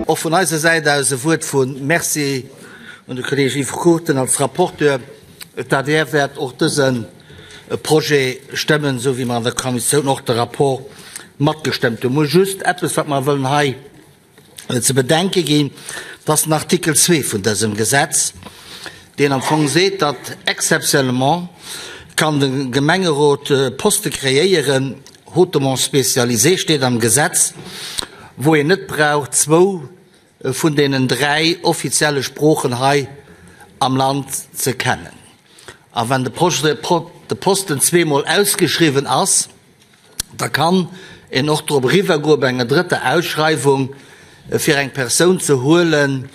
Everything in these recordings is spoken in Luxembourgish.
Och vun eiser Säit aus e Wuert vu Merci un de Kolleeg Yves Cruchten als Rapporteur. D'adr wäert och dëse Projet stëmmen, esou wéi mer an der Kommissioun och de Rapport matgestëmmt hunn. Mä just eppes, wat mer wëllen hei ze bedenke ginn, dat ass den Artikel 2 vun dësem Gesetz, deen am Fong seet, datt exceptionnellement kann de Gemengerot Poste kreéieren, hautement spécialisé steet am Gesetz, wou een net brauch zwou vun deenen dräi offizielle Sproochen hei am Land ze kennen. A wann de Posten zweemol ausgeschriwwen ass, Da kann een och drop eriwwergoe bei enger drëtter Ausschreiwung, fir eng Persoun ze huelen,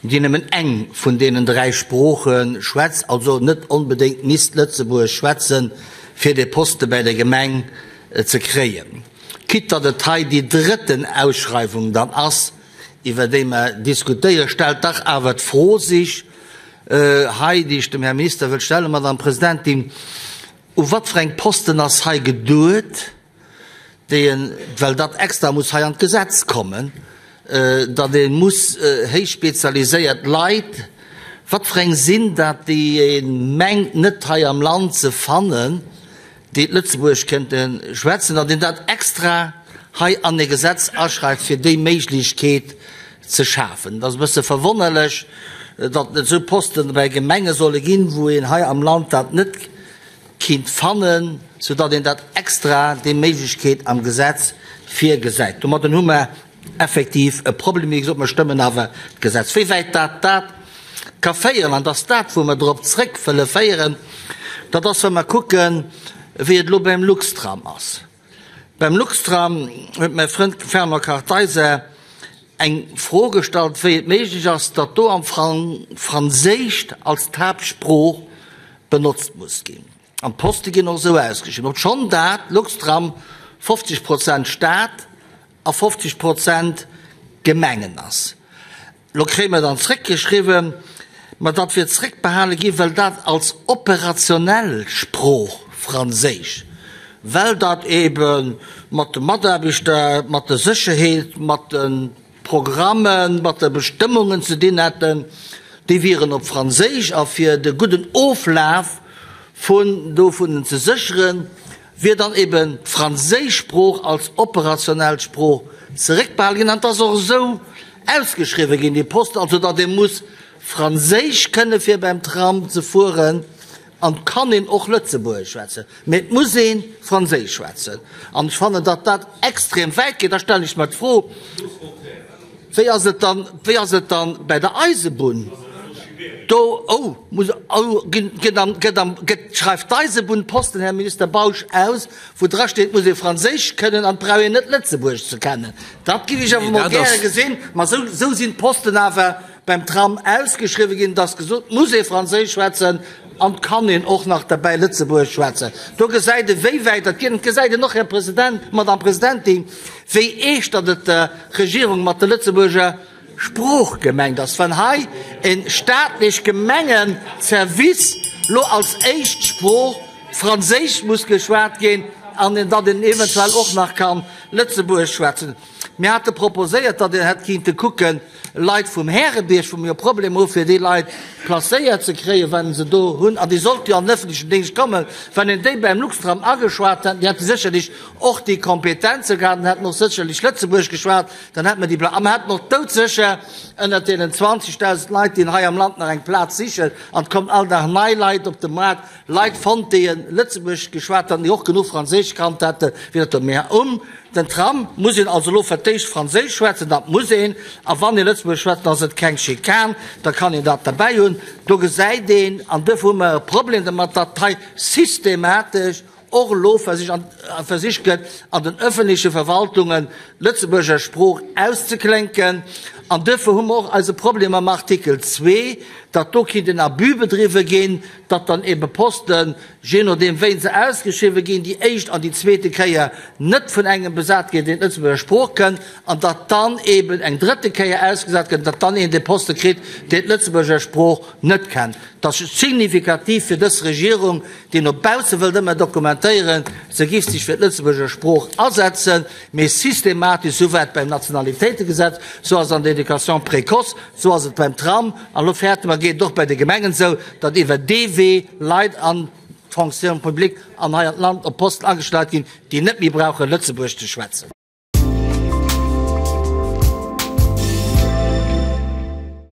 déi nëmmen eng vun deenen dräi Sprooche schwätzt, also net onbedéngt misst Lëtzebuergesch schwätzen, fir dee Poste bäi der Gemeng ze kréien. Quitte datt et hei déi drëtten Ausschreiwung dann ass, iwwer déi mer diskutéieren, stellt dach awer d'Fro sech hei, déi ech dem Här Minister wëll stellen, Madame Presidentin, U wat fir eng Posten ass hei geduet, déi en, well dat extra muss hei an d'Gesetz kommen, datt ee muss héich spezialiséiert Leit, wat fir eng sinn dat, déi ee mengt net hei am Land ze fannen, déi d'Lëtzebuergesch kënnte schwätzen, datt een dat extra hei an e Gesetz aschreift, fir déi Méiglechkeet ze schafen. Et ass e bësse verwonnerlech, datt et esou Posten bei Gemenge solle ginn, wou een hei am Land dat net kinnt fannen, soudatt een dat extra, déi Méiglechkeet am Gesetz virgesäit. Domadden hu mer effektiv e Problem. Wéi gesot, mer stëmmen awer d'Gesetz. Wéi wäit dat dat ka féieren, an dass dat, wou mer drop zréck wëlle féieren, dat ass, wa mer kucken, wéi et elo beim Luxtram ass. Beim Luxtram huet mäi Frënd Fernand Kartheiser eng Fro gestallt, wéi et méiglech ass, datt do am Fong Franséischt als d'Haaptsprooch benotzt muss ginn. An d'Poste ginn och esou ausgeschriwwen, obschonn dat Luxtram 50 Prozent Staat a 50 Prozent Gemengen ass. Lo kréie mer dann zréckgeschriwwen, ma dat wier zréckbehale gi well dat als operationell Sprooch Franséisch, well dat ebe mat de Mataarbechter, mat der Sécherheet, mat de Programmen, mat de Bestëmmungen ze dinn hätten, déi wieren op Franséisch a fir de gudden Oflaf vun dovunnen ze sécheren, wier dann eben d'franséisch Sprooch als operationell Sprooch zeréckbehale ginn. An et ass och esou ausgeschriwwen ginn, dee Posten, also datt ee muss Franséisch kënne fir beim Tram ze fueren, an et kann een och Lëtzebuergesch schwätzen, mee et muss ee Franséisch schwätzen. An ech fannen, datt dat extrem wäit geet. Da stellen ech mer d'Fro, Wéi ass et dann, wéi ass et dann bäi der Eisebunn? Do, oh, muss, oh, ginn, gëtt am, gëtt am, gëtt, schreift d'Eisebunn Posten, Här Minister Bausch, aus, wou dra steet, et muss ee Franséisch kënnen an et brauch een net Lëtzebuergesch ze kennen. Dat giff ech awer mol gäre gesinn. Ma esou, esou sinn d'Posten awer beim Tram ausgeschriwwen ginn, et ass gesot, et muss ee Franséisch schwätzen an et kann een och nach derbäi Lëtzebuergesch schwätzen. Do gesäit e wéi wäit dat geet an et gesäit een och, Här President, Madame Presidentin, wéi eescht datt et der Regierung mat der Lëtzebuerger Sprooch gemengt ass, wann hei e staatlech Gemengenservice lo als éischt Sprooch Franséisch muss geschwat ginn an datt een eventuell och nach kann Lëtzebuergesch schwätzen. Mir hate proposéiert, datt een hätt kinnte kucken, Leit vum Härebierg, wou mir jo Problemer hu fir déi Leit placéiert ze kréien, wa se do hunn, an déi sollte jo an den öffentlichen Déngscht kommen, wann een déi beim Luxtram ageschwat hätt, déi hätte sécherlech och déi Kompetenze gehat an hätten och sécherlech Lëtzebuergesch geschwat, dann hätte mer déi Pla a mer hätten och doudsécher ënnert deenen 20.000 Leit, déi hei am Land nach eng Plaz sichen, an et kommen all Dag nei Leit op de Moart, Leit fonnt, déi e Lëtzebuergesch geschwat haten, déi och genuch Franséisch kannt hätten, fir dat do. Mä um den Tram muss een also elo fir d'éischt Franséisch schwätzen, dat muss een, a wann ee Lëtzebuergesch schwätzt, dann ass et keng Schikan, da kann een dat derbäi hunn. Do gesäit een, an duerfir hu mer e Problem domat, datt hei systematesch och elo versicht gëtt, an den öffentleche Verwaltungen d'Lëtzebuerger Sprooch auszeklénken. An duerfir hu mer och eise Problem mam Artikel 2. datt do kinnt en Abus bedriwwe ginn, datt dann ebe Posten, je nodeem wéi se ausgeschriwwe ginn, déi éischt an déi zweete Kéier net vun engem besat ginn, deen d'Lëtzebuerger Sprooch kënnt, an datt dann eben eng drëtte Kéier ausgesat gëtt, datt dann een dee Poste kritt, deen d'Lëtzebuerger Sprooch net kennt. Dat ass signifikativ fir dës Regierung, déi no bausse wëllt ëmmer dokumentéieren, se giff sech fir d'Lëtzebuerger Sprooch asetzen, mee systematesch, sou war et beim Nationalitéitegesetz, sou ass et an der Éducation précoce, sou ass et beim Tram, an elo fäerte mer, geet et och bei de Gemengen esou, datt iwwer dee Wee Leit an d'Fonction publique an hei an d'Land op Posten agestallt ginn, déi net méi brauche Lëtzebuergesch ze schwätzen.